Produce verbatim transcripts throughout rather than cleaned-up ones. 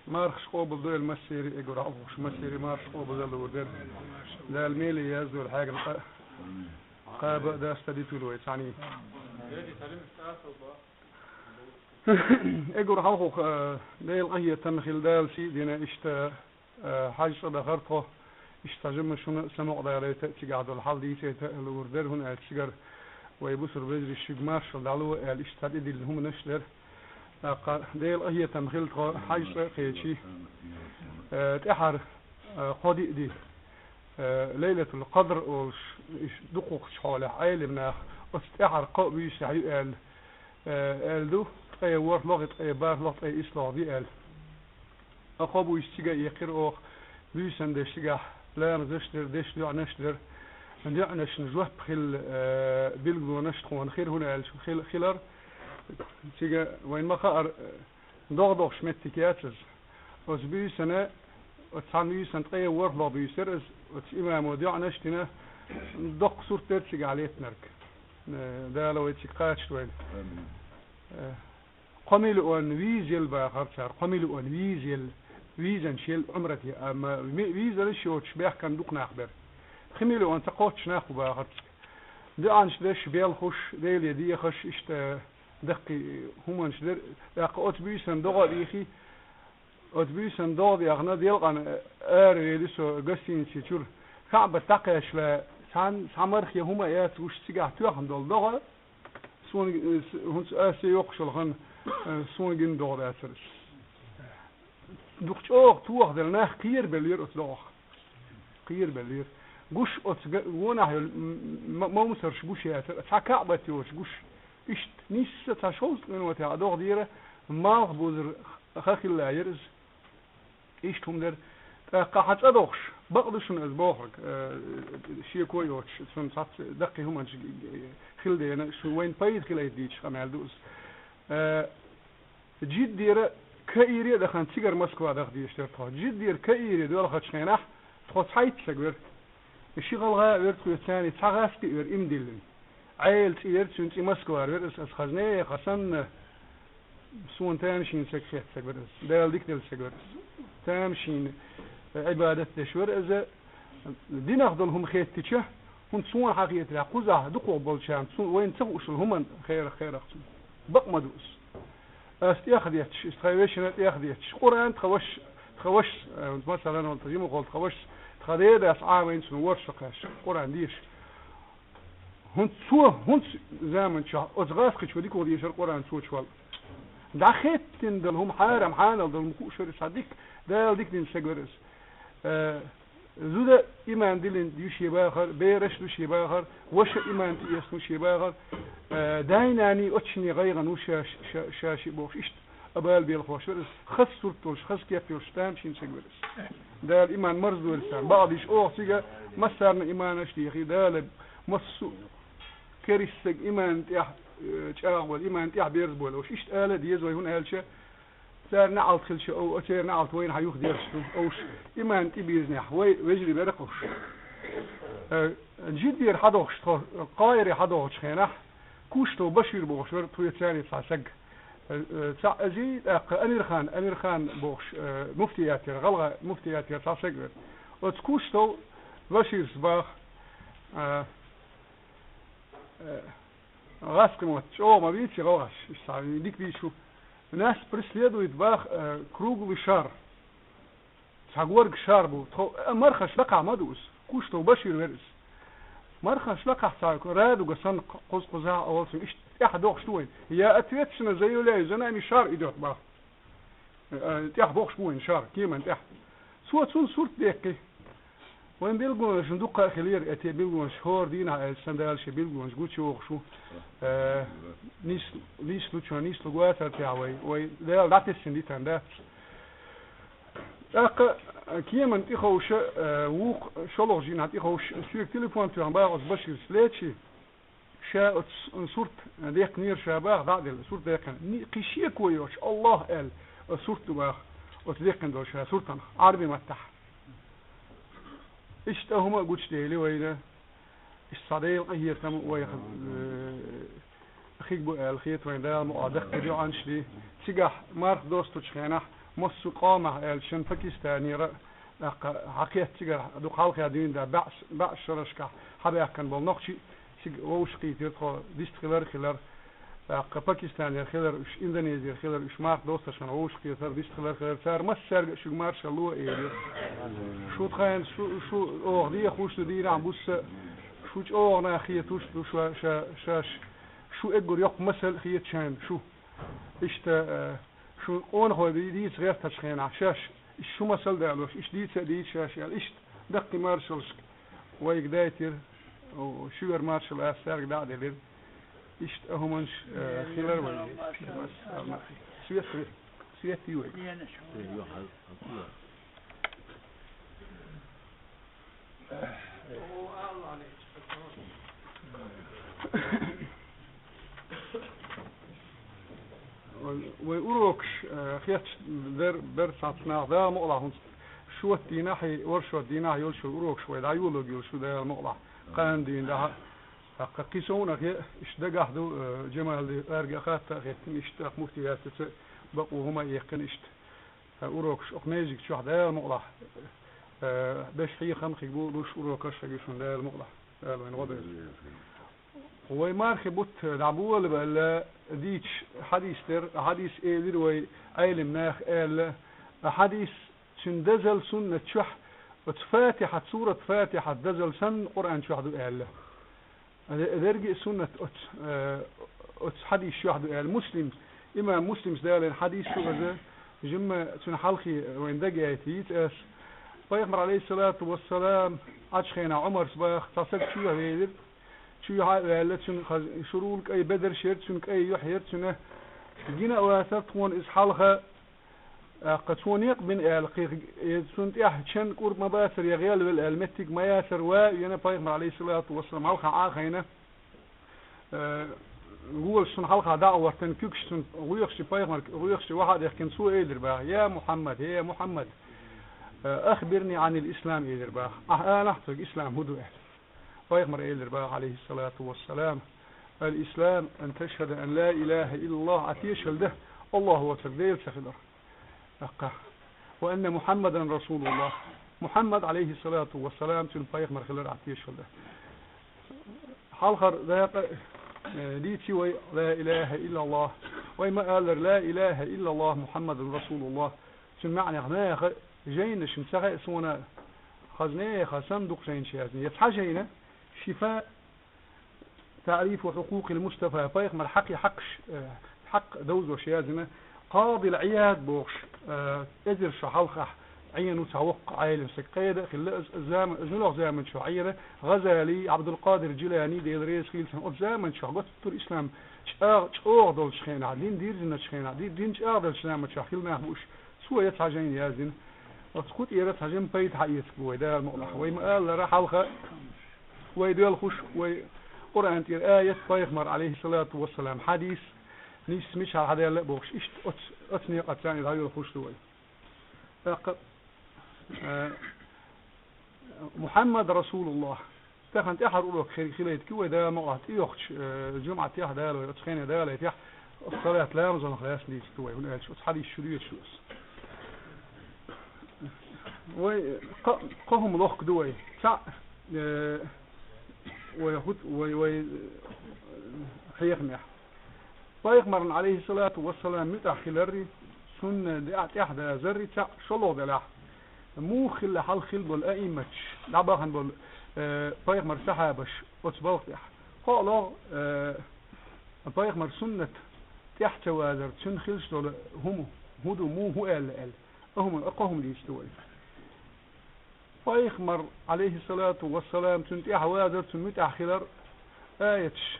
Мархаш къобал дойла массери, эгур хьалхуш массери мархаш къобал дойла лур дер. Дала мели яздойла хьагал къа-, къаба даста дитур вай цани. Эгур хьалхух, э, Дела къахетам хил Дала си дина ишта, э, хьаж цӀа дахар тхо, ишта жимма шуна самукъ далайта, цигахь дола хьал дийцайта лур дер, хӀун аьлча цигар вай бусур безри шуг маршал дӀало аьлла, ишта цхьа тӀедилла хӀуманаш дер. ТӀаккха Дела къахетам хил тхо хьаж цӀа кхечи. Э, тӀехьар, э, кхо диъ ди, э, Лайлатул Къадр олуш, иш дукхухчу хьолехь Ӏелим нах оцу тӀехьар кхо а буьйсехь ю аьлла, э, аьлла ду, ткъе ворхӀ лохи, ткъе бархӀ лохи, ткъе исс лохи ди аьлла. Кхо буьйса цига экхира оха, буьйсан деш цигахь ламазаш дер, деш доьӀнаш дер, доьӀнашна жоп хилла, э, билгалонаш тхуна хир, хӀун аьлча хил-, хилар. Цига вайн ма хаара, э, догӀа дохуш меттиг яц иза. Оцу буьйсана, оцу цхьана буьйсана ткъе ворхӀ лохи буьйса яра иза, оцу имамо доьӀнаш дина, доккха сурт дера цигахь леттинарг. Э, Дала вай цига кхача вайна. Амин. Э, кхо миллион виза елла бахар цара, кхо миллион виза елла, визанаш елла Ӏумрате, амма ми-, визанаш йоцуш бехкан дукха нах бара. Пхи миллион ца кхоччуш нах бу бахар цига. ДоьӀанаш деш, белхуш, Деле дехаш, ишта даккхий хӀуманаш дара. ТӀаккха оцу буьйсан догӀа а дийхи, оцу буьйсан догӀа дехна, делкъана ара вели со гостиници чуьра. КаӀбат дӀакхаьчча, цхьан-, цхьа мархе хӀума а яц гуш цигахь тоьхна долу догӀа, суна, э, с-, хӀунца аса йоккхуш йолу хан, э, суна гина догӀа дацара. Дукха чӀогӀа тоха делла нах кхерабеллера оцу догӀах. Кхерабеллера. Гуш оцу га-, вонахь йолу м-, м-, мовсарш гуш яцара, цхьа каӀбат йоцуш гуш. Иштта нисса цхьа шовзткъа минотехь догӀа дера, малх бузар ха хилла яра иза. Иштта хӀума дара. ТӀаккха хьан цӀа дохуш, бакъ ду шуна аса бохург, э, шеко йоцуш, шуна цхьацца даккхий хӀуманаш хила дена, шу вайн пайда хилайта дийча къамел ду иза. Э, Джиддера Каире а дахана, цигара Москва даха дезаш дара тхо. Джиддера Каире доьлхучу хенахь тхо цхьайтта саг вера. Ши гӀалгӀа а вера тхоьца царний, цхьа гӀаскхи а вера, иман диллина. Ӏела цӀе яра цуьнан, цӀе Москвара вера аса, аса хазне, хасанна, суна тамашийна саг хетта саг вара аса. Дала дика делла саг вара аса. Тамашийна, э, Ӏибадат деш вара аса. Динах долу хӀума хеттича, хӀунда суна хьан хетарехь, кхузахь дукхох болчарна, цу вайна ца хууш долу хӀуманна херах, херах цунна. Бакъ ма ду аса. Аса тӀехдетташ, иза тхан вешина тӀехдетташ. Къуръан тхан ваш, тхан ваш, э, масалан, вон тхан жимахол тхан ваш, тхан дедас Ӏамийна цунна ворхӀ шо кхаьш, Къуръан деша. ХӀунца цо, хӀунца заман чохь оцу гӀаскхичо дика дийшар Къуръан цо чохь. ДӀахеттина долу хӀума, хьарам, хьанал долу хӀума хууш вара иза, цхьа дика, Дала дика дина саг вара иза. Э, зуда иман диллина ду шен бахар, бераш ду шен бахар, ваша иман тӀеэцна ву шен бахар, э, дай-наний оцу шине гӀайгӀана ву ша, ша, ша шиъ бохуш, иштта а бала белхош вара иза, хаза сурт долуш, хаза кеп йолуш, тамашийна саг вара иза. Дала иман марздойла царна. Бакъдеш оха цига массарна иманаш дехий, Дала массо а керистаг иман тӀехь, э, чӀагӀбойла, иман тӀехь берзабойла. Уж иштта ала деза вай, хӀунда аьлча церан неӀалт хилча, ов-, оцеран неӀалт вайна хьан юха дезаш ду. Уж иман тӀе безнехь, вай вежарий берах уж. Э, Джиддера хьадохуш тхо, Каире хьадохучу хенахь, Куштов Башир бохуш вара тхоьца царний цхьа саг. Э, э, цхьаъ ази, тӀаккха Амирхан, Амирхан бохуш, э, муфтиятера, гӀалгӀа муфтиятера цхьа саг вара. Оцу Куштов Баширс баха, э, э, гӀаскхи мотт чӀогӀа ма вийци гӀалгӀаш, иштта цхьа дика дийцу. Нас преследует баха, э, круглый шар. Цхьа горга шар бу. Тхо, а, мархаш лакхахь ма ду иза. Куштов Башир вера иза. Мархаш лакхахь цхьа радуга санна кхуза-кхузахь а олу цуьнан, иштта тӀаьхьа дохуш ду вайна. Я ответственно заявляю, за нами шар идёт баха. Э, тӀаьхьа бохуш бу вайна шар, кеман тӀаьхьа. Цо цунна сурт деккхи. Вайн билгалонашна дуккха а хилира, э, те билгалонаш хӀора дийнахь аьлча, сан Дала шен билгалонаш гучуйохуш ву. Э, нис-, нислучо, нислург вацара тӀехь вай, вай Дала дӀатесна дитан дац. ТӀаккха, э, кеман тӀе ховша, э, вукху шолгӀа жинахь тӀе ховша, соьга телефон тоьхна баха оцу Баширс лечи. Ша оцу с-, сурт деккхинера ша баха, дӀа а делла, сурт деккхина. Ни-, кхин шеко йоцуш, Аллах аьлла, оцу сурт ду баха, оцу деккхина долу ша суртанах, Ӏарби маттахь. Иштта хӀума а гучудели вайна, иштта цхьа Дела къахетам вайх, э, хиг бу аьлла хета вайн Дала мукъа даккхийла йоӀанаш дий. Цигахь марха достучу хенахь, массо а къомах аьлла, шен Пакистанера, тӀаккха хьакхетта цигара дукха хьалха дуьйна да баьӀс-, баьӀс шарашкахь хьабаьхкина болу нохчий, цига вовшахкхийтира тхо, дистхилар а хилар. ТӀаккха Пакистанера хилар уьш, Индонезера хилар уьш, марха достаршкахь вовшахкхетар, дистхилар хилар. Цара массаьрга а шуьга маршалла ло элира. Шу тхайна, шу, шу оха дехуш ду дийнахь буса, шу чӀогӀа нах хетуш ду ша-, ша-, шаьш, шу эггара йоккха масал а хета шайна шу. Иштта, э, шу къонахой ди-, дийца гӀертачу хенахь шаьш, иштта шу масал а далош, иштта дийца а дийца шаьш аьлла, иштта даккхий маршаллашка вайга дайтира, о, шуьгара маршалла ас цаьрга дӀа а делира. Иштта а хӀуманаш, э, хилар вай. Свет, свет, свет ю вай. Вай урокаш, э, хеташ дер, бер цхьацца нах Дала мукъалахь хӀунца шот дийнахь, воршот дийнахь йолчу урокаш вай дӀайолалуш ю Дала мукъалахь. Кхана дийна дахьа, тӀаккха кхин совнах е, иштта дагахь ду, э, Джамалди, цаьрга а хатта а хеттина, иштта тӀаккха муфтиятца бакъо хӀума а яьккхина, иштта. Э, урокаш окху межиг чохь Дала мукъалахь, э, беш хьехам хиг бу луш урокаш хиг ю шуна Дала мукъалахь. Дала вайна гӀо дойла. Вай мархи бутт дӀаболабелла дийча хьадис дара, хьадис элира вай Ӏелам наха аьлла, хьадис цуьнан дазал суннат чохь, оцу Фатихьат, сурат Фатихьат дазал санна Къуръан чохь ду аьлла. Дерриге а суннат оцу, э, оцу хьадис чохь ду аьлла. Муслим, имам Муслимс далийна хьадис ду иза, жимма цуьнан хьалхе вайн дагайта йийца ас. Пайхамар, алейхиссалату вассалам, Ӏачу хенахь Ӏумарс баха, цхьа саг чу а велира, чу а ваьлла, цуьнан хаза шурула кӀай бедарш яра, цуьнан кӀай юьхь яра цуьнан. Гина а вацара тхуна иза хьалха, тӀаккха цо некъ бина аьлла, кхин, э, цунна тӀехь чен кӀур ма бацара, я гӀелвелла аьлла, меттиг ма яцара, ван а вина Пайхамар, алейхиссалату вассалам, хьалха Ӏа а хайна, э, волаш цунна хьалха дӀа а хӀоттийна, куьгаш цунна гӀоьхуш, Пайхамар гӀоьхуш ваха а дехкина, цо элира баха: «Я Мухьаммад, хӀей, я Мухьаммад, э, ахбирни Ӏанил ислам», — элира баха. Ахьа алахь тхоьга ислам хӀун ду аьлла. Пайхамар элира баха, алейхиссалату вассалам: «Ал-ислам ан ташхада ан ла илаха иллаллах», Ӏа тешалла дан, Аллах воцург Дела ца хилар. ТӀаккха: «Ва анна Мухьаммадан расулуллах». Мухьаммад, алейхиссалату вассалам, цуьнан пайхамар хилар Ӏа тешалла дан. Хьалхара дакъа, э, дийци вай ла илаха иллаллах. Вай ма-аллара: «Ла илаха иллаллах, Мухьаммадун расулуллах». Цуьнан маьӀнех наха жайнаш ца хаьа суна, хаза нехан санна дукха жайнаш яздина. Я цхьа жайна, «Шифа», «Таърифу хьукъукъил Мустафа», пайхамар хьакхе хьакхаш, э, хьакъ довзош яздина, Къадил Ӏияд бохуш, э, эзар шо хьалхахь Ӏийна ву цхьа воккха Ӏелам саг, къеда а хилла иза, иза зама-, иза муьлха заман чохь Ӏийра, ГӀазали, Ӏабдулкъадир Джилани, Дела реза хуьлда царна, оцу заман чохь готтура ислам чӀагӀ-, чӀогӀа долчу хенахь, дин дирзиначу хенахь, ди-, дин чӀагӀ долчу заман чохь хилла нах бу уьш. Цо я цхьа жайна яздина. Оцу кху тӀера цхьа жимма пайда хьаэцарг бу вай, Дала мукъалахь. Вай ма-аллара хьалха, вай доьлхуш, вай Къуръан тӀера аят, пайхамар, алейхиссалату вассалам, хьадис, нийсса мичахьа хьадаьлла а бохуш, иштта оцу, оцу некъаца и дӀайоьлхуш ду вай. ТӀаккха, э, Мухьаммад расулуллах. Тахана тӀаьхьара урок хи-, хилийта кхин вай, Дала мукъалахь, тӀейогӀучу, э, жумӀатехь Дала вай, оцу хенахь Дала вай тӀехь, оцу салат ламазонах лаьцна дийца ду вай, хӀунда аьлча оцу хьадис чу доьшу ас. Вай, кхо-, кхо хӀума лохку ду вай. Цхьаъ, э, вай хӀут-, вай, вай, э, хьехамехь. Пайхамарна, алейхиссалату вассалам, муьтӀахь хиларри, цунна де-, тӀаьхьадазарри цхьаъ, шолгӀа делахь, муха хилла хьалха хилла болу аимматаш, дӀабахана болу, э, пайхамар сахьабаш оцу балха тӀехь. КхоалгӀа, э, пайхамар суннат тӀаьхьа ца вазар, цуьнан хилаш долу хӀума, хӀун ду, муха, хӀун аьлла аьлла. А хӀума, а кхо хӀума дийца ду вай. Пайхамар, алейхиссалату вассалам, цунна тӀаьхьа вазар, цунна муьтӀахь хилар, аяташ.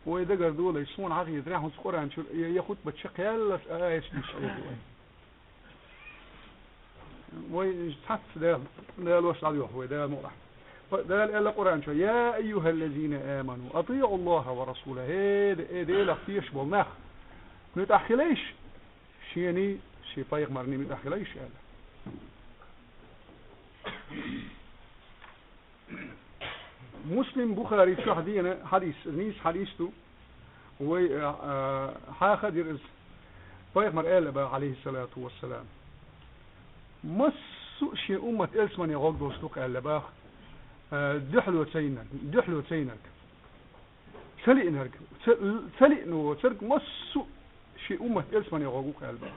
Вай дагара долуш, суна хьан хетарехь, хӀунца Къуръан чуьра, я, я хутбат чекхъяллалц а аяташ дийцича хир ду вай. Вай цхьацца Дала, Дала ваша дӀадоьху вай, Дала мукъалахь. Па-, Дала аьлла Къуръан чуьра: «Я айюхаллазина аману, атиӀу Аллаха ва расула». ХӀей, э, Делах тешаш болу нах, муьтӀахь хилайша, шений, шен пайхамарний муьтӀахь хилайша аьлла. Муслим, Бухари чохь деана хьадис, нийса хьадис ду. Вай, а, а, хьаха дира иза. Пайхамар аьлла баха, Ӏалайхиссалату вассалам: «Массо а шен уммат элсмане гӀоргдолуш ду-кх», аьлла баха, а, дуьхьало ца йинарг, дуьхьало ца йинарг, ца лиънарг, ца, ца лиъна воцург массо а шен уммат элсмане гӀоргва-кх аьлла баха.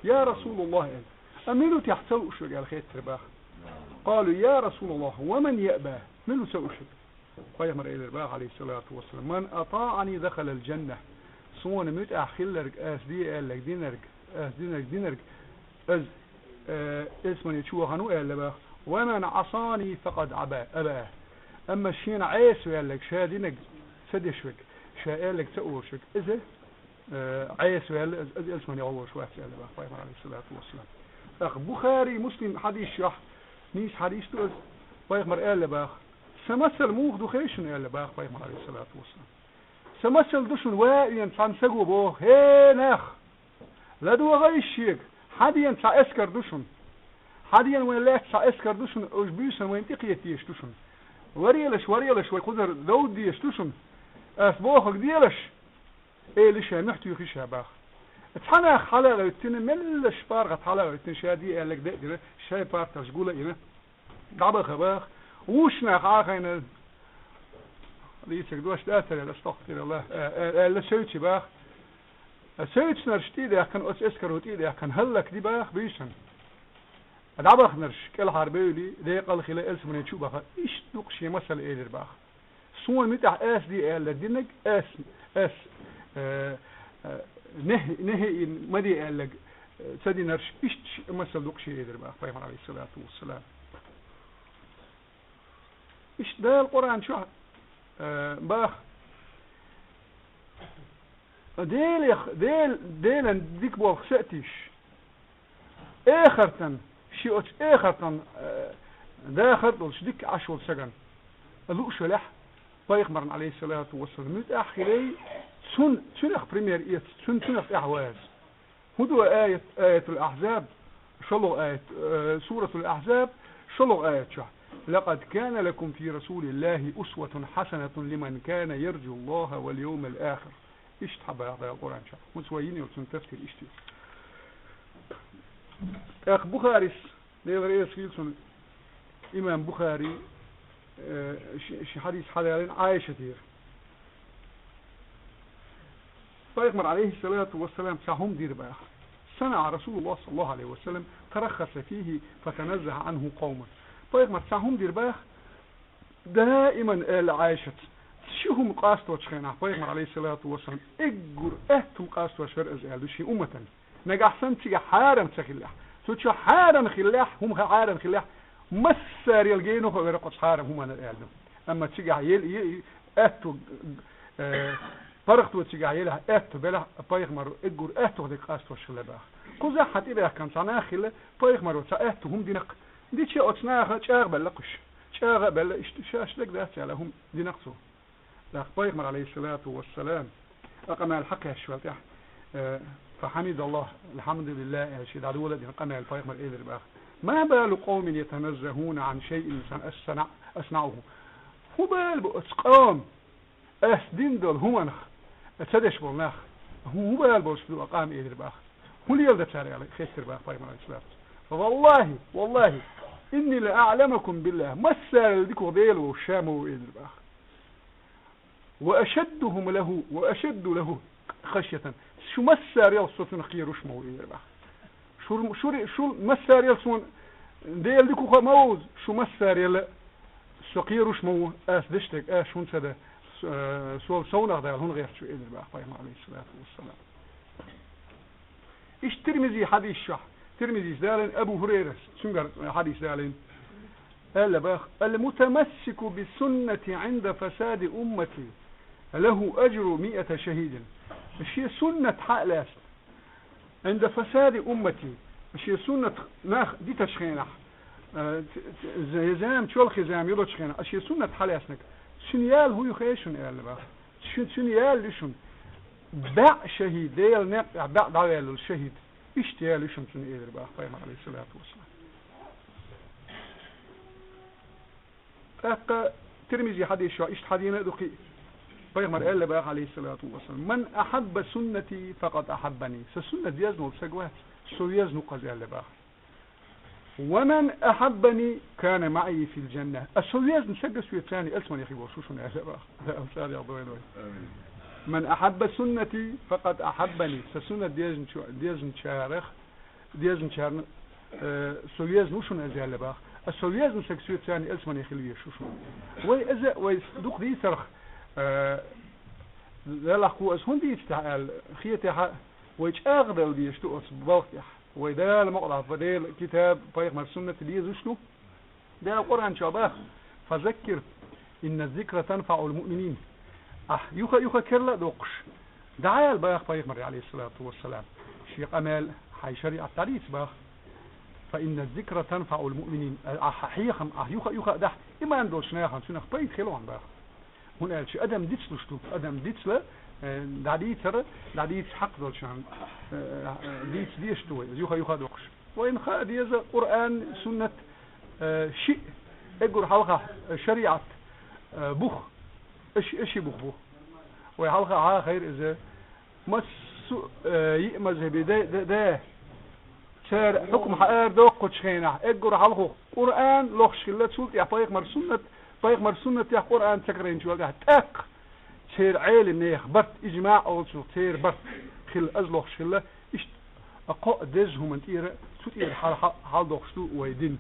«Я Расулаллах», аьлла, «а мила ву техьа ца лууш верг?» аьлла хеттара баха. «Къалу: я Расулаллах, ва ман яъба?» Мила ву ца лууш верг? Пайхамар элира баха, Ӏалайхиссалату вассалам: «Ман атаӀани дахалал джанна». Суна муьтӀахь хилларг, ас де аьлларг динарг, ас динарг динарг, аз, э, элсмане чу вахана ву аьлла баха. «Ва ман Ӏасани факъад Ӏаба, аба». Амма шена Ӏеса ваьлларг, ша динарг ца деш верг, ша аьлларг ца олуш верг, иза, э, Ӏеса ваьлла, аз, аз элсмане гӀо волуш вац аьлла баха Пайхамар, Ӏалайхиссалату вассалам. ТӀаккха Бухари, Муслим хьадисашкахь, нийса хьадис ду иза, Пайхамар аьлла баха: «Сан масал муха ду хезий шуна?» аьлла баха Пайхамар, Ӏалайхиссалату вассалам. «Сан масал ду шуна, ва а вена цхьана саго боху: „Хе, нах, ладогӀа иза шега, хьан дена цхьа эскар ду шуна. Хьан дена вайн лаьцна цхьа эскар ду шуна, уьш буьйсанна вайна тӀекхета дезаш ду шуна. Варелаш, варелаш, вай кхузара довда дезаш ду шуна. Ас бохург делаш“, — элира ша, муьхь туьйхира ша баха. Цхьа нах хьала а гӀевттина, меллаша паргӀат хьала а гӀевттина, ша де аьлларг де а дина, шайн парталш гул а йина, дӀабаха баха. Вуьш нах Ӏахайна, дийцарг дош дацара, астагӀфируллах, а, а, аьлла, шайчу баха. Шайчунарш тӀе а даьхкина, оцу эскаро тӀе а даьхкина, хӀаллакди баха буьйсанна. ДӀабахнарш кӀелхьара бевли, декъала хила, элсмане чу а баха. Иштта ду-кх шен масал элира баха. Суна муьтӀахь ас де аьлларг динарг, ас, ас, э, э, нехь-, нехьи ма де аьлларг, э, ца динарш, иштта ши масал ду-кх шен элира баха Пайхамар, Ӏалайхиссалату вассалам. Иштта Дала Къуръан чохь, э, баха: Делех, Дел-, Делан дика болх са а теш, эхартан, шен оцу эхартан, э, дахар а долуш дика Ӏаш волу сагана лууш велахь, Пайхамарна, Ӏалайхиссалату вассалам, муьтӀахь а хилий, цун, цуьнах пример эца, цун, цуьнах тӀаьхьа ваза. ХӀун ду аят, Аятул Ахьзаб, шолгӀа аят, э, Суратул Ахьзаб, шолгӀа аят чохь: «Лакъад кана лакум фи Расулиллахи усватун хьасанатун лиман кана ярджуллаха вал йовмал ахир». Иштта хьан баха Дала Къуръан чохь. ХӀунца вай йина йолу цуьнан тафсир иштта ю. ТӀаккха Бухарис, Дела реза хуьлда цунна, имам Бухари, э, ши, ши хьадис хьадалийна Ӏайшатера. Пайхамар, Ӏалайхиссалату вассалам, цхьа хӀума дира баха. «Санаъа Расулуллах, саллаллаху Ӏалайхи ва саллам, тараххаса фихи фатаназзаха Ӏанху къовмун». Пайхамар цхьа хӀума дира баха, даиман, аьлла Ӏайшас, ши хӀума къасточу хенахь Пайхамар, Ӏалайхиссалату вассалам, уггар аьтту хӀума къастош вара иза аьлла ду шен умматан. Нагахь санна цигахь хьарам ца хиллехь, цу чохь хьарам хиллехь, хӀума ха хьарам хиллехь, массарел генахь а верг оцу хьарам хӀуманна аьлла ду. Амма цигахь ел-, е-, аьтту, э, паргӀато цигахь елахь, аьтту белахь, Пайхамар уггар аьттух дерг къастош хилла баха. Кхузахь хьан тӀебаьхкина цхьа нах хилла, Пайхамаро цхьа аьтту хӀума динарг. Дича оцу наха чӀагӀбелла кхуьш. ЧӀагӀа а белла, иштта шаьш дерг дац аьлла хӀума динарг цо. ТӀаккха Пайхамар, Ӏалайхиссалату вассалам, а къамел хьакхаьчча вала тӀехь, э, фахьамидаллах, алхьамдулиллах, аьлла, шен дӀадола а дина къамел Пайхамар элира баха: «Ма балу къовмин ятаназзахуна Ӏан шайин аснаӀ-, аснаӀуху». ХӀун бала бу оцу къам, ас дина долу хӀуманах ца деш болу нах? ХӀун, хӀун бала болуш ду а къам элира баха. ХӀун леладо цара аьлла хеттира баха Пайхамар, Ӏалайхиссалату вассалам. «Валлахи, валлахи, инни ла аӀламукум биллах». Массарел дикух Дела волуш ша ма ву элира баха. «Ва ашаддухум лаху, ва ашадду лаху хашйатан». Шу массарел со цунах кхеруш ма ву, элира баха. Шур-, шури-, шу массарел суна Дела дика ву ма вузу, шу массарел со кхеруш ма ву, ас деш дерг ас шуна ца дан, с-, э, сол совнах Дала хӀунда гӀерта шу, элира баха Пайхамар, Ӏалайхиссалату вассалам. Иштта Тирмизи хьадис чохь, Тирмизис далийна, Абу Хурайрас, цуьнгара хьадис далийна. Аьлла баха: «Ал-мутамассику би суннати Ӏинда фасади уммати, лаху аджру миата шахидин». Шен суннат хьа а лаьцна, Ӏинда фасади уммати, шен суннат нах дитачу хенахь, э, ц-, ц-, з-, зама, чолхе зама йолочу хенахь, шен суннат хьа лаьцнарг, цуьнан ял хӀун ю хезий шуна, аьлла баха. Цуьнан, цуьнан ял ю шуна бӀе шахид, Делан некъ тӀехь бӀе дӀаваьллалц шахид. Иштта ял ю шуна цуьнан, элира баха Пайхамар, Ӏалайхиссалату вассалам. ТӀаккха Тирмизи хьадис чохь иштта хьадийна а ду кхин а. Пайхамар аьлла баха, алейхиссалату вассалам: «Ман ахьабба суннати, факъад ахьаббани». Сан суннат везна волу саг вац, со везна ву-кх иза, аьлла баха. «Ва ман ахьаббани, кана маъи фил джанна». А со везна саг а соьца цхьаьна ялсамане хир волуш ву шуна, аьлла баха. Дала царех дойла вай. Амин. «Ман ахьабба суннати, факъад ахьаббани». Сан суннат дезначу-, дезначарах, дезначарна, э, со везна ву шуна иза, аьлла баха. А со везна саг соьца цхьаьна ялсамане хила везаш ву шуна. Вай иза, вай дукха дийцарх, э, Делахь кхо аса хӀунда дийца техьа аьлла, хетехьа, вай чӀагӀдала дезаш ду оцу балха тӀехь. Вай Дала мукъалахь, вай Делан китаб, пайхамар суннат дезаш ду. Дала Къуръан чохь баха: «Фазаккир, инна зикра танфаул муъминин». Ахь юха-юха керла а доккхуш, дӀаала баха пайхамар, алейхиссалату вассалам, шен къамел, хьайн шариӀат дӀадийца баха. «Фа инна зикра танфаул муъминин». Ахь хьехам, ахь юха-юха а дахь, иман долчу нахана цуьнах пайда хила ван баха. ХӀунда аьлча адам дицлуш ду. Адам дицла, э, дӀадийцара, дӀадийца хьакъ долчарна, э, э, дийца дезаш ду вай, юха-юха а доккхуш. Вайна хаа деза Къуръан, суннат, э, шиъ, эггур хьалха, э, шариӀат, э, бух, э, ши, э, ши бух бу. Вай хьалха хьахайра иза, массо а, э, йиъ мазхӀабе де, де, де, церан хьукма хьаара доккхучу хенахь, эггур хьалха Къуръан лохуш хилла, цул тӀаьхьа пайхамар суннат, пайхамар суннатех Къуръан ца карийначул тӀаьхьа, тӀаккха церан Ӏелам нехан барт, ижмаъ олучух церан барт хилла, иза лохуш хилла, иштта а кхо а деза хӀуманна тӀера, цу тӀера хьал-, хьал-, хьалдохуш ду вай дин.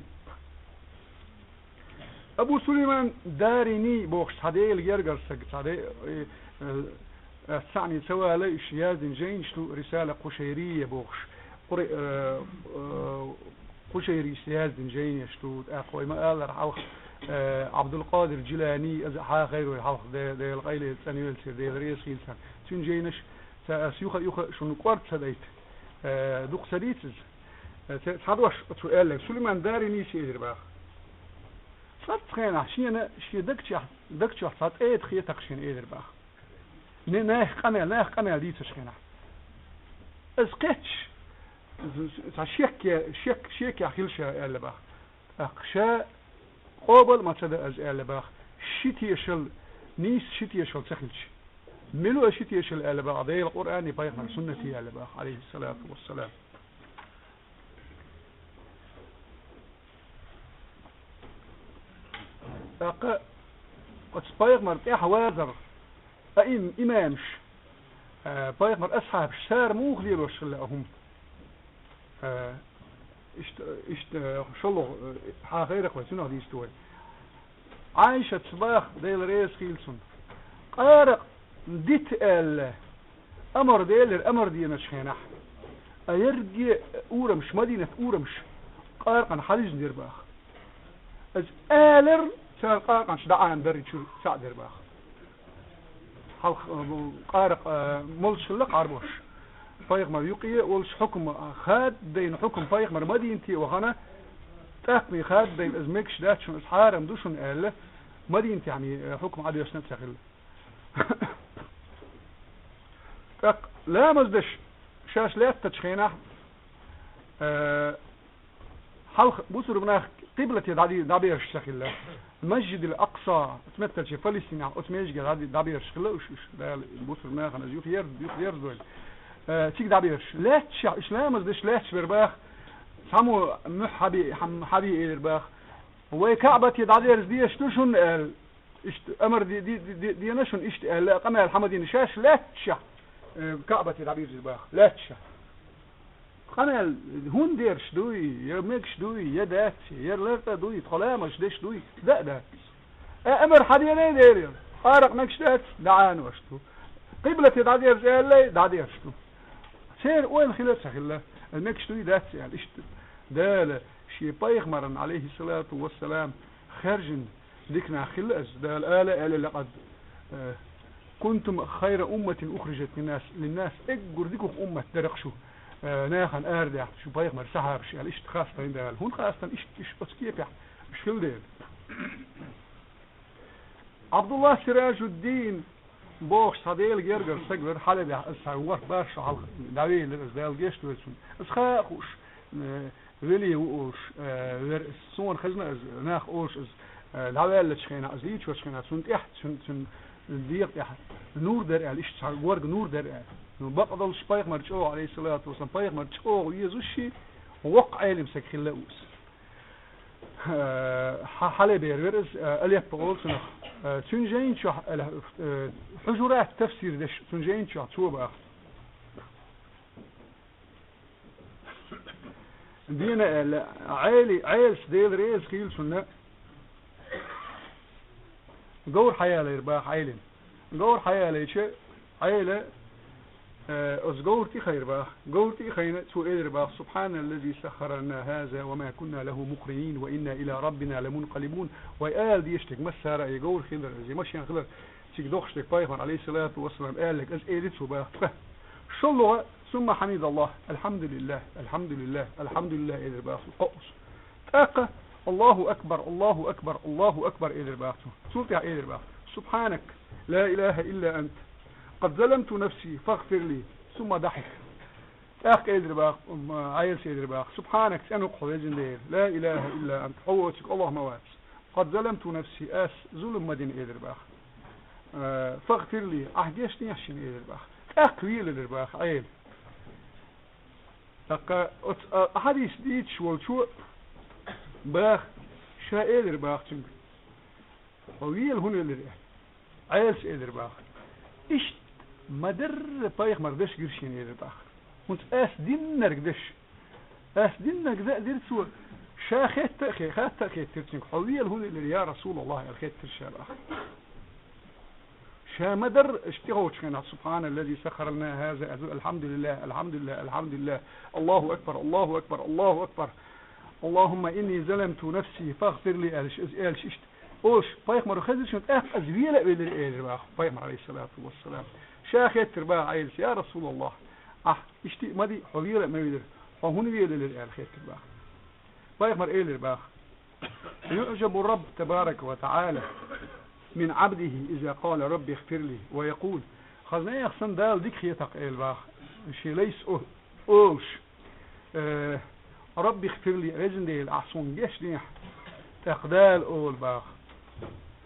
Абу Сулайман Дарини бохуш цхьа Делан гергара саг, цхьа де-, э, э, ас цхьаъ ца вала, уьш яздина жайнаш ду, Рисала Кхушайрия бохуш. Къури-, э, э, Кхушайрис яздина жайнаш ду, тӀаккха вай ма-аллара хьалха, э, Абдулкъадир Джилани, иза хьахайра вай хьалха, де-, Делан къайле цӀанвеллачеран, Дела реза хуьлда царна. Цуьнан жайнаш, ца ас юха-юха шуна кӀорда ца дайта, э, дукха ца дийца иза. Э, ца-, цхьа дош оцу аьлларг, Сулайман Даринис элира баха. Цкъаццахь хенахь шена шен даг чохь, даг чохь цхьа тӀеда хетакх шена элира баха. Не, нах къамел, нах къамел дийцачу хенахь. Ас кхетча, цхьа шекке, шек-, шекехь хила ша аьлла баха. ТӀаккха ша къобал а ма ца дан ас аьлла баха. Ши тешал, нийса ши тешал ца хилча. Мила а ши тешал аьлла баха, Делан Къуръани пайхамар суннати аьлла баха, алейхиссалату вассалам. ТӀаккха оцу пайхамар тӀаьхьа вазар, аим-, имамаш, э, пайхамар асхьабаш, цара муха лелош хилла а хӀума? Э, иштта, иштта, э, шолгӀа, э, хьан хайрах вай, цунах дийцу вай. Ӏайшатс баха, Дела реза хуьлда цунна. Къаракъ дита аьлла, амар делира, амар деначу хенахь. А ерриге урамаш, Мадинат урамаш, къаракъана хьалижна дира баха. Аса алар, цара къаракъанаш дӀаӀана дарричуьра цхьаъ дира баха. Хьалха, э, къаракъ, э, молуш хилла Ӏарбош. Пайхамар юкъе а волуш хьукма хаддайна, хьукма пайхамар Мадинате а вахана, тӀаккха хаддайна, иза мегаш дац шуна, иза хьарам ду шуна аьлла, Мадинатехь, э, хьукма Ӏадоьссина а ца хилла. ТӀаккха ламаз деш шаьш лаьттачу хенахь, э, хьалха бусурба нах къиблате дӀади-, дӀабераш ца хилла. Масжидил Акъса, оцу меттачу Палестинехь, оцу межиге дӀади-, дӀабераш хилла уьш, уьш, Дала бусурба нахана иза юха ер-, юха ерзадойла. Э, цига дӀабераш. Лаьтташехь, уьш ламаз деш лаьтташ бара баха, цхьаммо муьхь хьабе-, хьам-, хьабе элира баха. Вай Каъбате дӀадерза дезаш ду шуна аьлла. Иштта амар де-, де-, де-, де-, дена шуна иштта аьлла, къамел хьан ма дина шаьш лаьтташехь, э, Каъбате дӀабирзира баха, лаьтташехь. Къамел хӀунда дерш дуй, я мегаш дуй, я дац, я лартӀа дуй, тхо ламазаш деш дуй, да а дац. Э, амар хьан дена а дерира, къаракъ мегаш дац, дӀаӀанош ду. Къиблате дӀадерза аьллай, дӀадерш ду. Церан ойла хила а ца хилла, мегаш дуй, дац аьлла, иштта. Дала шен пайхамарна, алейхиссалату вассалам, хаьржина дика нах хилла аса, Дала ала а аьлла, лакъад, э, кунтум хайра умматин ухрижат линнас, линнас, эггур дикух уммат дара-кх шу, э, нахана арадаьхна, шу пайхамар сахьабаш аьлла, иштта хастайна Дала. ХӀунда хастайна? Иштта, иштта оцу кепехь уьш хилла дела. Абдулла Сиражуддин бохуш цхьа Делан гергара стаг вара Хьалабехь, аса цхьа ворхӀ-бархӀ шо хьалха дӀавелира, аса Дала гечдойла цунна. Аса хаа а хууш, э, вели ву олуш, э, вера аса. Суна хезна аса, нах олуш аса, э, дӀаваьллачу хенахь, аса дийцочу хенахь, цунна тӀехь, цун-, цун-, ДегӀа тӀехь нур дара аьлла, иштта цхьа горга нур дара аьлла. Ну, бакъдолуш пайхамар чӀогӀа, алейхиссалату вассалам, пайхамар чӀогӀа везаш, воккха Ӏелам саг хилла ву иза. Э, хьа-, хьале бер вер иза, э, Алеппо олу цунах. Э, цуьнан жайна чохь, э, э, Хьужурат тафсир деш, цуьнан жайна чохь цо баха. Дена аьлла, Ӏели-, Ӏелас Делан реза хийла цунна. Говр хьаялайра баха Ӏелина. Говр хьаялайча, Ӏела, э, оцу говр тӀе хайра баха. Говр тӀе а хайна, цо элира баха: «Субханаллази саххара лана хаза ва ма кунна лаху мукъринин ва инна ила раббина ламункъалибун». Вай ала дезаш дерг массара а, и говр хилар, и машен хилар, цига дохуш дерг пайхамар, алейхиссалату вассалам, аьлларг, аз эли цо баха тхо. ШолгӀа, сумма хьамидаллах, алхьамдулиллах, алхьамдулиллах, алхьамдулиллах, элира баха кхоъус. ТӀаккха: «Аллаху акбар, Аллаху акбар, Аллаху акбар», — элира баха цо. Цул тӀаьхьа элира баха: «Субханак, ла илаха илла ант, къад заламту нафси, фагъфир ли», сумма дахик. ТӀаккха элира баха, м, Ӏелас элира баха: «Субханак, цӀена ву хьо, везан Дела, ла илаха илла ант, хьо воцург Аллах ма вац. Къад заламту нафси, ас зулам ма дина», — элира баха. Э, «фагъфир ли, ахь гечдехьа шена», — элира баха. ТӀаккха велира баха Ӏела. ТӀаккха оцу, а, хьадис дийцаш волчо баха, ша элира баха цуьнга: «Хьо вела хӀунда велира?» Ӏелас элира баха: «Иштта ма-дарра пайхамар деш гира шена», — элира баха. «ХӀунца ас диннарг деш. Ас диннарг дан а дира цо». Ша хетта а хе-, хатта а хеттира цуьнга: «Хьо вела хӀунда велира, я Расулаллах?» — аьлла хеттира ша баха. Ша ма-дарра аша тӀехочу хенахь: «Субханаллази саххара лана хаза», азу: «Алхьамдулиллах, алхьамдулиллах, алхьамдулиллах, Аллаху акбар, Аллаху акбар, Аллаху акбар, Аллахумма инни заламту нафси, фагъфир ли», аьллаш, иза аьллаш иштта. Олуш, пайхамар хезира шуна, тӀаккха аз вела а велира, элира баха пайхамар, алейхиссалату вассалам. Ша хеттира баха Ӏелас: «Я Расулаллах, ахь иштта а ма ди, хьо вела а ма велира, хьо хӀунда велира?» — аьлла хеттира баха. Пайхамар элира баха: «Юъжабу Рабб табарака ва та'ала мин абдихи иза къала: „Рабби гъфирли“, ва якъул». Хазна яхсан Дала дика хетакъ, элира баха, шен лайс о-, олуш: «Э, Рабби гъфирли, везан Дела, ахь суна гечдехьа». ТӀаккха Дала олу баха.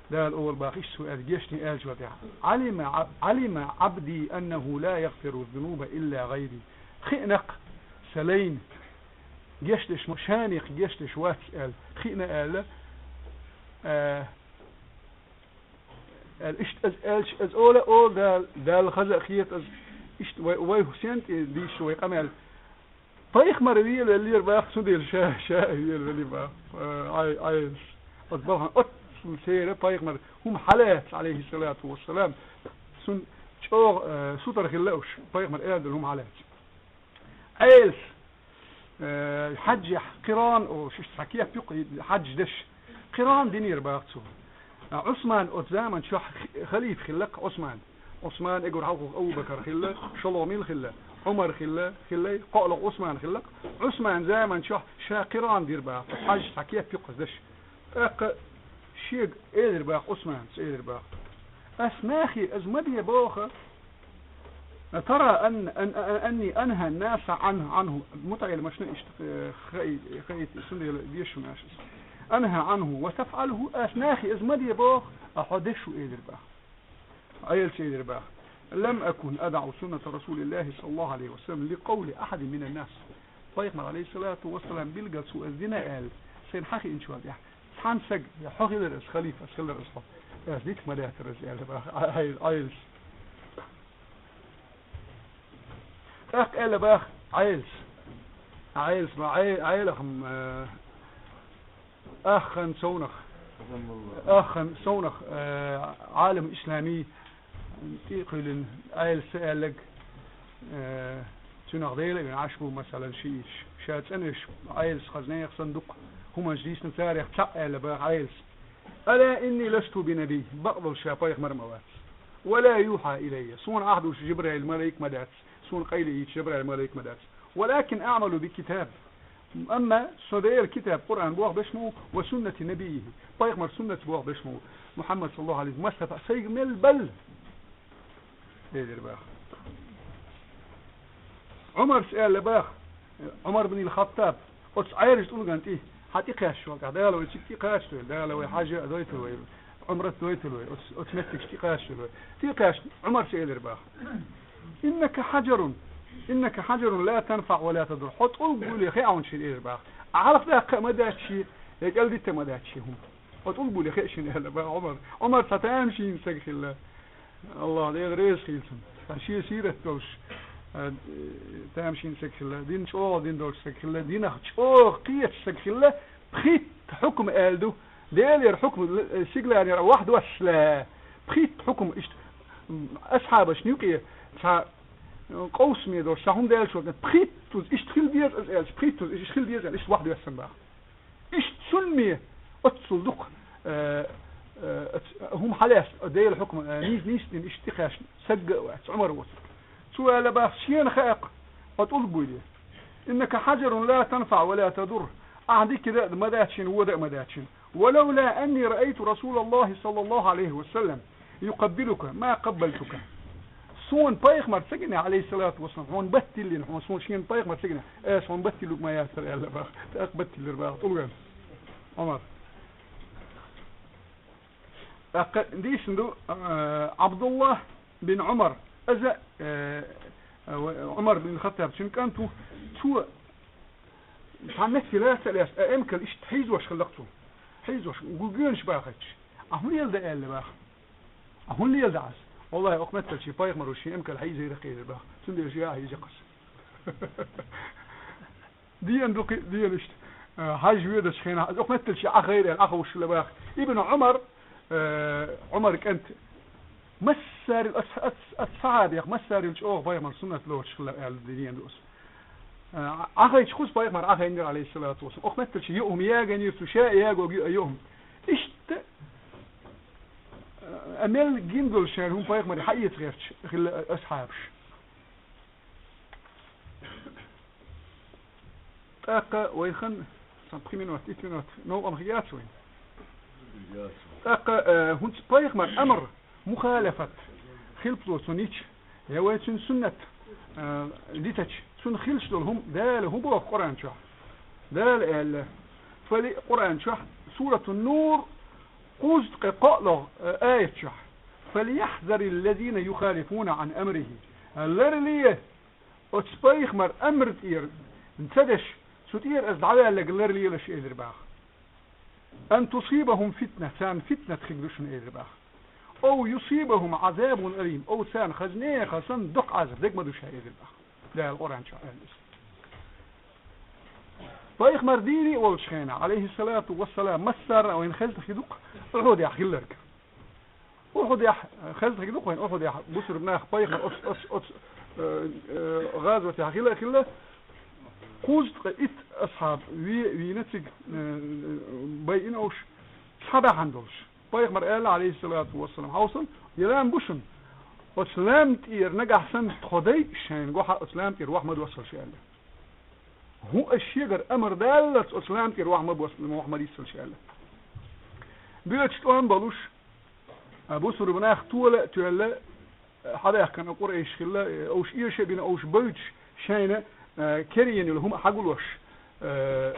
Дала олу баха, иштта цо аьлла гечдина аьллачул тӀаьхьа: «Алима, алима абди аннаху ла ягъфиру зунуба илла гъайри». Хиънакх сан лайна гечдеш ма, ша некх гечдеш вац аьлла. Хиъна аьлла, э, аьлла, иштта аз аьлча, аз ола, ола Дала, Далла хаза а хета аз, иштта вай, вай хӀусен тӀе дийша вай къамел. Пайхамар велавеллера баха, цундела ша, ша а велавеллера баха, э, Ӏай-, Ӏайлас. Оцу балхана оццул церан пайхамар хӀума хьалаьцна, алейхиссалату вассалам, цунна чӀогӀа, э, сутара хилла уьш, пайхамар аьлла долу хӀума хьалаьцна. Ӏайлас, э, хьаьжехь, къиран олуш, иштта цхьа кеп юкъа хьаьж деш. Къиран динера баха цо. Ӏусман оцу заман чохь хи-, халифа хилла-кх Ӏусман. Ӏусман, эгур хьалхух Абу-Бакар хилла, шолгӀа мила хилла? Ӏумар хилла, хиллай, кхоалгӀа Ӏусман хилла-кх. Ӏусман заман чохь ша къиран дира баха, хьаьж цхьа кеп юкъа деш. ТӀаккха шега элира баха Ӏусманца, элира баха: «Ас нахе иза ма де боху, тара ан-, ан-, ан-, анни анха наса ан-, анху». МутаӀеллимашна иштта, э, хаий-, хаийта, цундела дешна аша иза. «Анха анху ва тафӀалху», ас нахе иза ма де боху, а хьо деш ву, элира баха. Ӏайлас элира баха: «Лам акун адаӀу сунната Расулиллахи саллаллаху алейхи ва саллам ли къавли ахьадин минан нас». Пайхамар, алейхиссалату вассалам, билгал цо иза дина аьлла, сайна хьан хиъначул тӀаьхьа, цхьана сага: «Я хьо хилар аса халифа, аса хилар аса хьо, аса дита ма даьттара аса», — аьлла баха Ӏай-, Ӏайлас. ТӀаккха аьлла баха Ӏайлас. Ӏайлас ма, Ӏай-, Ӏайлах-м, э, Аххан совнах, аххан совнах, э, Ӏалам исламий тӀе а кхоьллина, Ӏайлас ца аьлларг, э, цуьнах Дела а вина Ӏаш бу, масалан, шииташ. Ша цӀанвеш, Ӏайлас хаза нехан санна дукха хӀуманаш дийцина, царех цхьаъ аьлла баха Ӏайлас: «Ала инни ласту би набий», бакъдолуш ша пайхамар ма вац. «Ва ла юхьа илайя», суна Ӏахь долуш Жибраил малайк ма дац, суна къайле йийцу Жибраил малайк ма дац. «Валакин аъмалу би китаб». Амма со Делан китаб Къуръан боху беш ма ву, ва суннати набиййихи, пайхамар суннатца боху беш ма ву, Мухьаммад саллаллаху алейхи ва саллям, схьайга мел балла, элира баха. Ӏумарс аьлла баха, Ӏумар бин Хаттаб, оцу Ӏаьржа тӀулган тӀе, хьан тӀе кхаьчча вакъа, Дала вай цига тӀе кхача вай, Дала вай хьажа а дойту вай. Ӏумрат дойталой, оц, оц меттигаш тӀекхачалой. ТӀекхаьчча Ӏумарчо элира баха: «إنك حجر، إنك حجر لا تنفع ولا تضر». Хьо тӀулг вуй, хи Ӏовна шин элира баха. Ӏалха даккха а ма дац ши, я кӀалдита а ма дац ши хӀума. Хьо тӀулг вуй, хи шин элира баха Ӏумар. Ӏумар цхьа тамашийна саг хилла. АллахӀ Дела реза хийла цунна. Цхьа шен сират долуш, а, тамашийна саг хилла. Дин чӀогӀа дин долуш саг хилла. Динах чӀогӀа кхеташ саг хилла. Пхийтта хьукма аьлла ду. Делера хьукма, э, сигалара вахьа доссале. Пхийтта хьукма иштта, м, асхьабашна юкъе цхьа, э, къовсаме долуш, цхьа хӀума даьллачул тӀе, пхийттаза иштта хила деза аса аьлча, пхийттаза иштта хила деза аьлла, иштта вахьа доьссина баха. Иштта цунна ме оццул дукха, э, э, оц-, хӀума хьалаьцна, Делан хьукма, э, нийс-, нийсдина иштта тӀекхаьчна саг а вац, Ӏумар вац. Цо аьлла баха: «Шена хаьа-кх, хьо тӀулг вуй». «إنك حجر لا تنفع ولا تضر». Ахьа дика а ма дац шена, вода а ма дац шена. «ولولا أني رأيت رسول الله صلى الله عليه وسلم يقبلك ما قبلتك». Суна пайхамар ца гинехь, Ӏалайхиссалату вассалам, хьуна бат йиллина, хьуна суна шена пайхамар ца гинехь, аса хьуна бат йиллург ма яцара аьлла баха. ТӀаккха бат йиллира баха тӀулгана Ӏумар. ТӀаккха дийцина ду, а, Ӏабдуллахь бин Ӏумар, иза, э, э, Ӏумар бин Хаттаб, цуьнан кӀант ву, цо цхьа меттиг лаца а лаьцна, а эмкал иштта хьийзош хилла-кх цо. Хьийзош, гу-, гоьнаш бахийташ. Ахьа хӀун леладан аьлла баха? Ахьа хӀун леладан ас? Валлахьи, окху меттигашка пайхамаро шен эмкал хьийзийра-кх элира баха. Цундела ша а хьийзира-кх ас. Дена ду кхин а, дена иштта, э, хьажа воьдучу хенахь, окху меттигашка Ӏа хайра аьлла, Ӏа ховшалла баха. Ибн Ӏумар, э, Ӏумар кӀант, массарел ас, ас, ас сахьабех массарел чӀогӀа пайхамар суннат лоруш хилла аьлла дина ду аса. Э, Ӏа хайча кхуза пайхамар Ӏа хайнира, Ӏалайхиссалату вассалам. Окху меттигашка юург ма ягийна, цу ша а ягорг ю а юург. Иштта, э, а мел гина долу шайн хӀума пайхамаре хьаэца гӀерташ хилла асхьабаш. ТӀаккха вай хан, сан пхи минот, итт минот, новкъа ма хи яц вайн. ТӀаккха, э, хӀунца пайхамар амр мухалафат хилпало цунна йича, я вай цуьнан суннат, э, дитача, цунна хилча долу хӀума Дала хӀун боху Къуръан чохь? Дала аьлла, фали-, Къуръан чохь, Суратун Нур, кхузткъе кхоалгӀа, э, аят чохь: «فليحذر الذين يخالفون عن أمره». Ларле, оцу пайхамар амр тӀера ца деш, цу тӀера аса дӀаваьлларг ларлелаш элира баха. «أن تصيبهم فتنة», царна фитнат хир ду шуна элира баха. «أو يصيبهم عذاب أليم», ов царна хаза нехан санна доккха Ӏазап дерг ма ду шайн элира баха. Дала Къуръан чохь аьлла иза. Пайхамар дийне а волчу хенахь, Ӏалайхиссалату вассалам, массарна а вайна хезна хи ду-кх Ухьудехь хилларг. Ухьудехь, хезна хи ду-кх вайна, Ухьудехь бусург нах пайхамар оцу, оцу, оцу, э, э, гӀазотехь хила а хилла, кхузткъе итт асхьаб ве а вийна цига, э, байина уьш, цхьа баьхьана долуш. Пайхамар аьлла, Ӏалайхиссалату вассалам, хьовсал, я лам бу шуна, оцу лам тӀера нагахь санна тхо дайа шайна гохьа оцу лам тӀера ваха ма доссалаш аьлла. ХӀун аса шегара амр даллалц оцу лам тӀера ваха ма бос-, ваха ма диссалаш аьлла. Боьдуш тӀом болуш, а, бусурба нах тола а тоьлла, хьабаьхкина Къурайш хилла, э, овш эша а бина, овш бойтуш, шайна, э, кераенал хӀума хьагулош, э,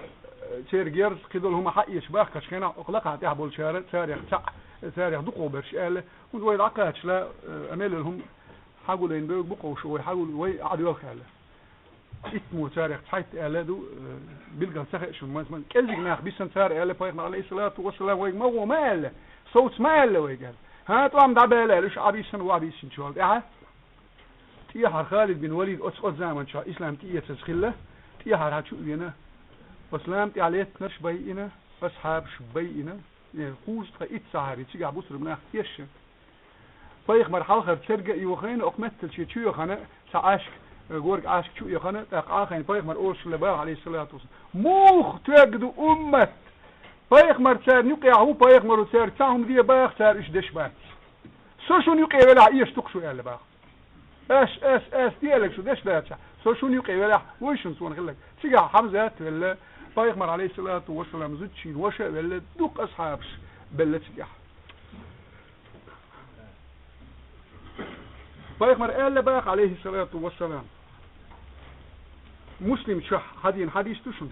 церан герз кхидолу хӀума хьаэцаш бахкачу хенахь, окху лакхахь тӀехь болчара, царех цхьаъ, царех дукхахберш аьлла, хӀунда вай дӀакхаччалц, э, меллал хӀума хьагулайна бевг бу-кх вай, хьагул-, вай Ӏадоьлху аьлла. Итт мо царех цхьайтта аьлла ду, э, билггал ца хиъна шуна, ма-, ма-, кӀеззиг нах бисина цара аьлла, пайхамар, Ӏалайхиссалату вассалам, вайга ма гӀо ма аьлла, совца ма аьлла вайга аьлла. ХӀан, тӀом дӀабаьлла аьлла, уьш Ӏабийсина, ву Ӏабийсинчул тӀаьхьа. ТӀехьара Халид бин Валид оцу, оцу заманчохь ислам тӀеэцаза хилла, тӀехьара хьан чу а вена, оцу лам тӀехь леттанарш байина, асхьабаш байина, э, кхузткъе итт сахьаби цигахь бусурба нах тешна. Пайхамар хьалхара церга а йохийна, окху метталче чу йохана, цхьа Ӏашка, э, горга Ӏашка чу а йохана, тӀаккха Ӏахайна пайхамар олуш хилла баха, Ӏалайхиссалату вассалам: «Муха тоьгна ду уммат? Пайхамар царна юкъехь ву, пайхамаро цаьрга цхьа хӀума де баха, цара уьш деш бац. Со шуна юкъе велахь, эш ду-кх шу», аьлла баха. Ас, ас, ас, диаллаг шу деш дацахь, со шуна юкъе велахь, вуй шуна суна хилларг. Цигахь Хьамзат велла, пайхамар, Ӏалайхиссалату вассалам, зудчийн ваша а велла, дукха асхьабаш белла цигахь. Пайхамар аьлла баха, Ӏалайхиссалату вассалам, Муслим чохь хьадийна хьадис ду шуна.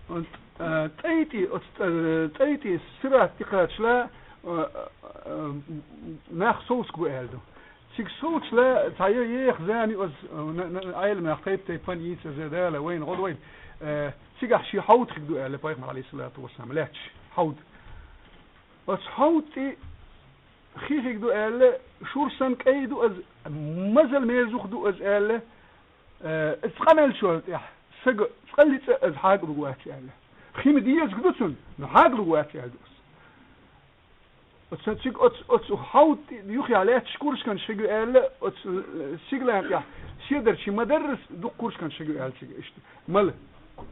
Э, цӀайтӀе, оцу цӀа-, цӀайтӀе сират тӀекхачале, э, э, нах совцаргба аьлла ду. Цига совцале, цхьа е-, еха зама ю оцу, э, на-, на-, Ӏеламнаха тайп-тайпана йийца иза, Дала вайна гӀо дойла. Э, цигахь шен хьовда хир ду аьлла пайхамар, Ӏалайхиссалату вассалам, лаьтташ хьовда. Оцу хьовда тӀе хи хир ду аьлла, шура санна кӀай ду иза, мазал мерза юха ду иза аьлла, э, иза цкъа мелча тӀехь, сага цкъа лица иза хьага луг вац аьлла. Хи ма дезарг ду цунна, но хьага луг вац аьлла ду иза. Оцу цига оцу, оцу хьовда тӀе юххе лаьтташ курашканаш хир ю аьлла, оцу, э, сигалана тӀехь седарчий ма-дарра дукха курашканаш хир ю аьлла цига иштта. Мала,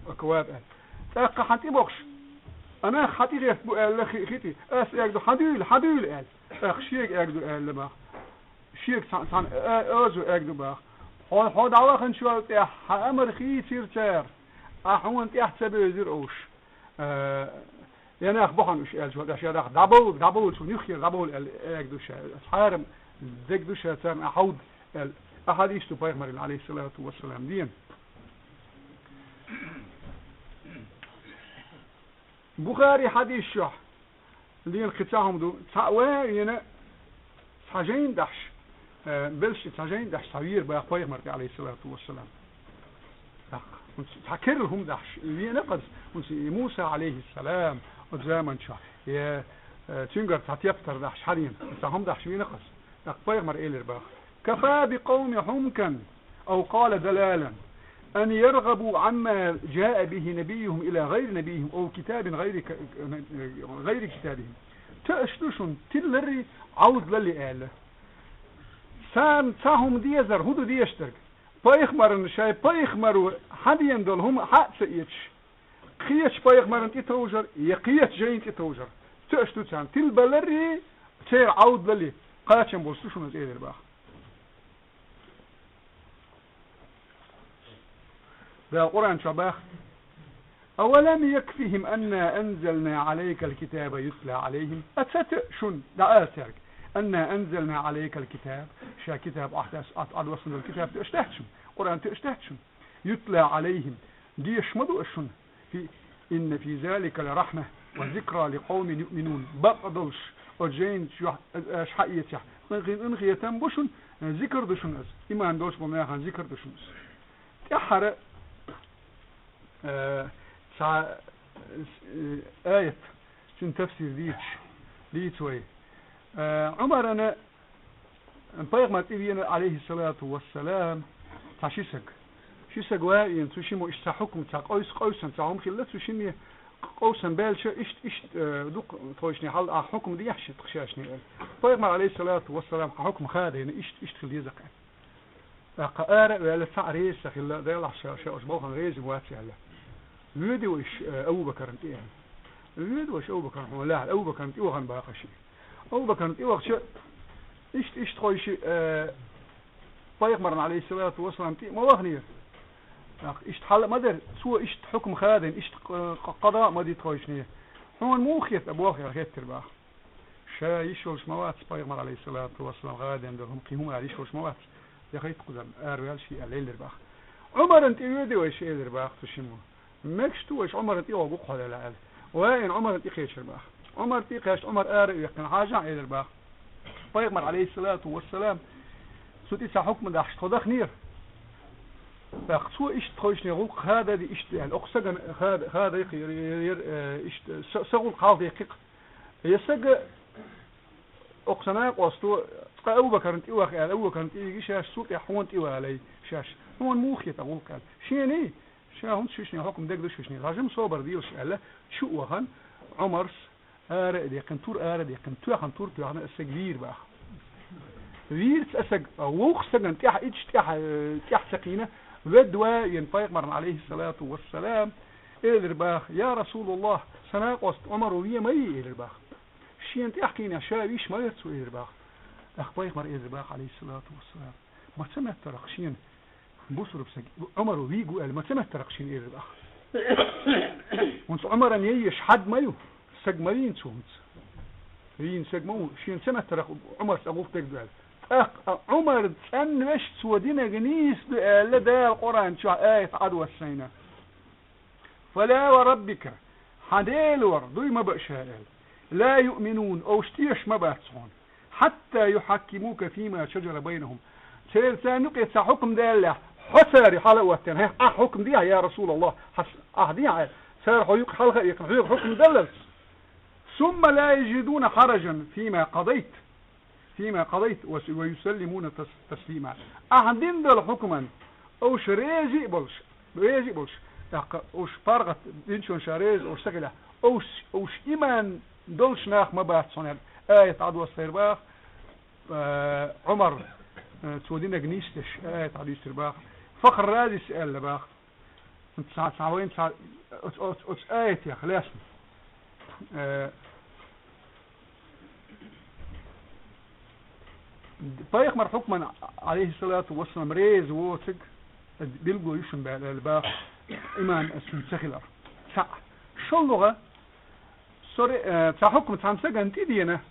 акваб аьлла. ТӀаккха хьан тӀе бохуш, а нах хьан тӀе гӀерташ бу аьлла хи-, хи тӀе. Ас аьлла ду, хьан дуьйла, хьан дуьйла аьлла. ТӀаккха шега аьлла ду аьлла баха. Шега цхьа-, цхьана а-, а-, озо аьлла ду баха. Хьо, хьо дӀаваханчул тӀехь хьан амар хийцира цара, ахьа хьуна тӀехь ца бевзира уьш. Э, я нах бахьана уьш аьлла, шу дӀа ша даха, дӀабовла, дӀабовла, цунна юххера дӀабовла аьлла, аьлла ду ша. Хьарам дег ду ша царна а хьовда аьлла. А хьадис ду пайхамаран, Ӏалайхиссалату вассалам, дена. Бухари хьадис чохь дена кхин цхьа хӀума ду. Цхьа а вена, цхьа жайна дахьаш, э, белшаш цхьа жайна дахьаш, цхьа вера баха пайхамар тӀе, Ӏалайхиссалату вассалам. ТӀаккха хӀунца цхьа керла хӀума дахьаш, вена кхаза, хӀунца и Муса, Ӏалайхиссалам, оцу заман чохь, я, э, цуьнгара цхьа тептар дахьаш, хьарийна, цхьа хӀума дахьаш вена кхаза. ТӀаккха пайхамар элира баха: «كفى بالقوم حمقا، أو قال ضلالا، أن يرغبوا عما جاء به نبيهم إلى غير نبيهم أو كتاب غير ك-، غير كتابهم». Тоьаш ду шуна тилаллий, Ӏовдалаллий аьлла. Царна цхьа хӀума дезар, хӀун ду дезаш дерг? Пайхамарна шайн пайхамаро хьадена долу хӀума хьа а ца эцаш, кхечу пайхамарна тӀетовжар я кхечу жайна тӀетовжар. Тоьаш ду царна тилабаларий, церан Ӏовдалалий, кхачам болуш ду шуна иза, элира баха. Дала Къуръан чохь баха: «أولم يكفهم أنا أنزلنا عليك الكتاب يتلى عليهم». А ца тоьа шуна, дӀаала цаьрга: «أنا أنزلنا عليك الكتاب». Ша китаб ахь дас, ат Ӏадвассана долу китаб тоьаш дац шуна? Къуръан тоьаш дац шуна? «يتلى عليهم». Дешаш ма ду аш шуна? Фи, «إن في ذلك لرحمة وذكرى لقوم يؤمنون». Бакъ долуш, оцу жайна чохь, аша хьаэцахь, къинхин къинхетам бу шуна, зикр ду шуна аса, иман долуш болу нахана зикр ду шуна аса. ТӀаьххьара, э, цхьа, э, аят, цуьнан тафсир дийцаш, дийца вай. Э, Ӏумарана Пайхамар тӀе веана, Ӏалайхиссалату вассалам, цхьа ши саг. Ши саг ваийна, цу шиммо иштта цхьа хьукма, цхьа къовс-, къовсам, цхьа хӀума хилла, цу шимме къовсам баьлча, иштта, иштта, э, дукха тхойшинна хьал а хьукма дехьа ши тхашашне аьлла. Пайхамар, Ӏалайхиссалату вассалам, хьан хьукма хадийна, иштта, иштта хила деза-кх. ТӀаккха ара а ваьлла, цхьа а реза ца хилла, Делахь ша, ша уьш болхан реза вац аьлла. Воьду вайша, э, Абу-Бакарна тӀе аьлла. Воьду вайша Абу-Бакарна, хьуна лаьхьа, Абу-Бакарна тӀе вахана баха ши. Абу-Бакарна тӀе вахча, иштта, иштта тхойши, э, пайхамарна, Ӏалайхиссалату вассалам, тӀе ма ваханера. ТӀаккха иштта хьал а ма дара, цо иштта хьукма хадийна, иштта къ-, къ-, къада а ма ди тхойшинна. Хьуна муха хета, а боху хеттера баха. Ша йиш йолуш ма вац, пайхамар, Ӏалайхиссалату вассалам, гӀадин долу хӀума, кхин хӀума ала йиш йолуш ма вац. Я хайтта кхузарна, араваьлла ши аьлла, элира баха. Ӏумаран тӀе воьду вайша, элира баха цу шиммо. Мегаш ду вайша Ӏумаран тӀе вогӀу, гукъ хьолела аьлла. Ваийна Ӏумаран тӀе кхечира баха. Ӏумар тӀе кхаьчча, Ӏумар ара а ваьккхина, хьажахьа, элира баха. Пайхамар, Ӏалайхиссалату вассалам, цу тӀе цхьа хьукма дахьаш тхо даханера. ТӀаккха цо иштта тхойшинна гӀуллакх хадади иштта аьлла. Окху сагана хада-, хадайкхи, ер, ер, ер, э, иштта са, са гӀуллакх хьалхадеккхи-кх. Я сага, окху сан накъосто, цкъа Абу-Бакарна тӀе ваха аьлла, Абу-Бакарна тӀе виги шаьш, цул тӀаьхьа хьуна тӀе валай шаьш. Хьуна муха хета гӀуллакх аьлла. Шений, ша хӀунда шишний хьукма дерг ду шишний. Хьажам собар дийлаш аьлла, чу а вахана, Ӏумарс ара а деккхина, тур ара а деккхина, тоьхна тур тоьхна, аса саг вийр баха. Вийрца аса саг, вовх саган тӀехь итч тӀехь, э, тӀехь ца кхийна, вед ваийна пайхамарна, Ӏалайхиссалату вассалам, элира баха: «Я Расулаллах, сан накъост Ӏумар вен ма йий», элира баха. Шена тӀаьхьа кхийна ша виш ма вер цо, элира баха. ТӀаккха пайхамар элира баха, Ӏалайхиссалату вассалам: «Ма ца моьттарах шена бусурба саг Ӏумар вийр ву аьлла, ма ца моьттарах шена», элира баха. ХӀунца Ӏумаран ейеш хьад ма ю, саг ма вийна цо хӀунца. Вийна саг ма ву, шена ца моьттарах Ӏумарс а гӀуллакх дерг ду аьлла. ТӀаккха Ӏумар цӀанвеш цо динарг нийса ду аьлла, Дала Къуръан чохь аят Ӏадвассайна. فلا وربك, хьан Делора дуй ма баа ша, аьлла, لا يؤمنون, уьш тешаш ма бац хьуна, حتى يحكموك فيما شجر بينهم, церан царна юкъе цхьа хьукам далалехь, хьо царех хьала а оттаенна, хьех ахь хьукам дехьа, я РасулаллахӀ, хьас ахь дехьа, цара хьо юкъе хьалха а эккхина, хьоьга хьукам даллалц. ثم لا يجدون حرجا فيما قضيت, فيما قضيت وس-, ويسلمون تس-, تسليما. Ахьа дина долу хьукман уьш реза а болуш, реза а болуш, тӀаккха уьш паргӀат динчунна ша реза уьш ца хилахь, уьш, уьш иман долуш нах ма бац хьуна, аьлла, аят Ӏадоссийра баха, э, Ӏумар, э, цо динарг нийса деш, аят Ӏадоссийра баха. Фахр Разис аьлла баха. Цхьа, цхьа вайна цхьа оцу, оцу, оцу аятех лаьцна. Э, пайхамар хьукман, Ӏалайхиссалату вассалам, реза воцург билгало ю шуна баьлла аьлла баха, иман цуьнан ца хилар. Цхьаъ. ШолгӀа, со ре-, э, цхьа хьукма цхьана стагана тӀедеана,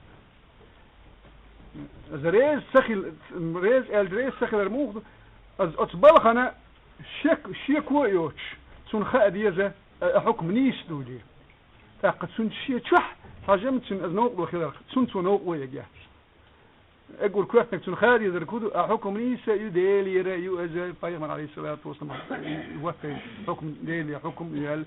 иза реза ца хил-, реза аьлча, реза ца хилар муха ду? Иза оцу балхана шек-, шеко а йоцуш, цунна хаа деза, а, а хьукма нийса дуй. ТӀаккха цуьнан шен чохь хьажам, цуьнан иза новкъарло хиларх, цунна цо новкъарло ян яц. Уггар коьртаниг цунна хаа дезарг хӀун ду? А хьукма нийса а ю, Делера а ю, иза пайхамар, Ӏалайхиссалату вассалам, хӀоттайна хьукма, Делера хьукма ю аьлла,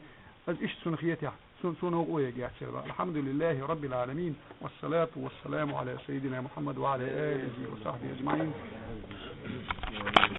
иза иштта цунна хетахь, цунна, цунна новкъарло ян яц аьлла. الحمد لله رب العالمين، والصلاة والسلام على سيدنا محمد وعلى آله وصحبه أجمعين.